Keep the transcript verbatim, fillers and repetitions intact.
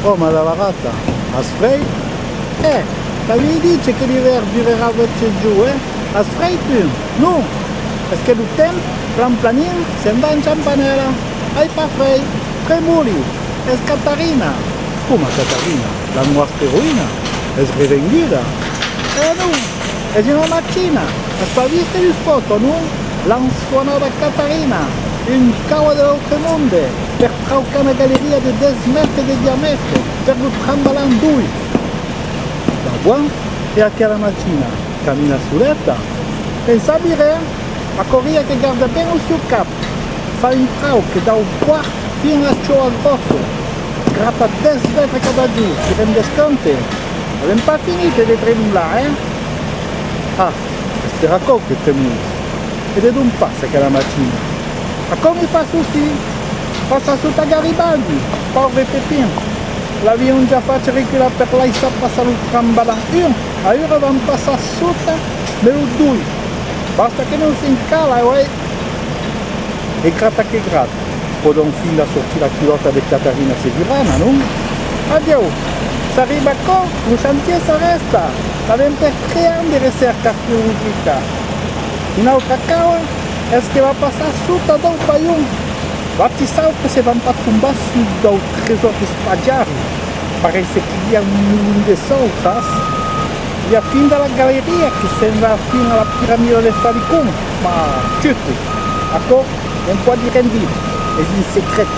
Ò, ma davarata, as frei? Eh, t'avii dich que l'ivèrn durarà uèch jorns, eh? As frei tu? Non! Es que lo temps, plan planin, se'n va en champanèla. Ai pas frei, tremoli, es Catarina! Coma Catarina? La nòstra eroïna? Es revenguda? Eh non! Es una machina! As pas vist li fòtos, non? L'an sonada Catarina, un caua de l'autre monde, per traucar una galeria de dètz mètres de diamètre per lo trambalar en doi. Bah bon, e aquela machina camina soleta? Pensavi ren, aquò ria que garda ben lo sieu cap, fa un trauc dau quart fin a la chòva gròssa, grapa dètz mètres cada jorn, si rendètz compte? Avèm pas finit de tremolar, eh? Ah, es per aquò que tremola. E de dont passa aquela machina? Aquò mi fa soci. Passa sota Garibaldi, paure pepin. L'avion ja fach recular per laissar passar lo trambalan un, aüra van passar sota, me lo doi. Basta que non s'encala, uèi. E grata que grata, pòdon finda sortir la culòta de Catarina Segurana, non? Adieu! S'arriba aquò, lo chantier s'arrèsta! L'avèm per tres ans de recèrca arqueologica. Una autra caua es que va passar sota dau palhon. Vati sau que se van pas tombar sus dau tresòr d'Espagiari, pareisse que i a un molin de sòu, sas? I a finda la galeria que se'n va fin a la piramida de Falicon, ma, chut! Aquò, non pòdi ren dire, es un secret.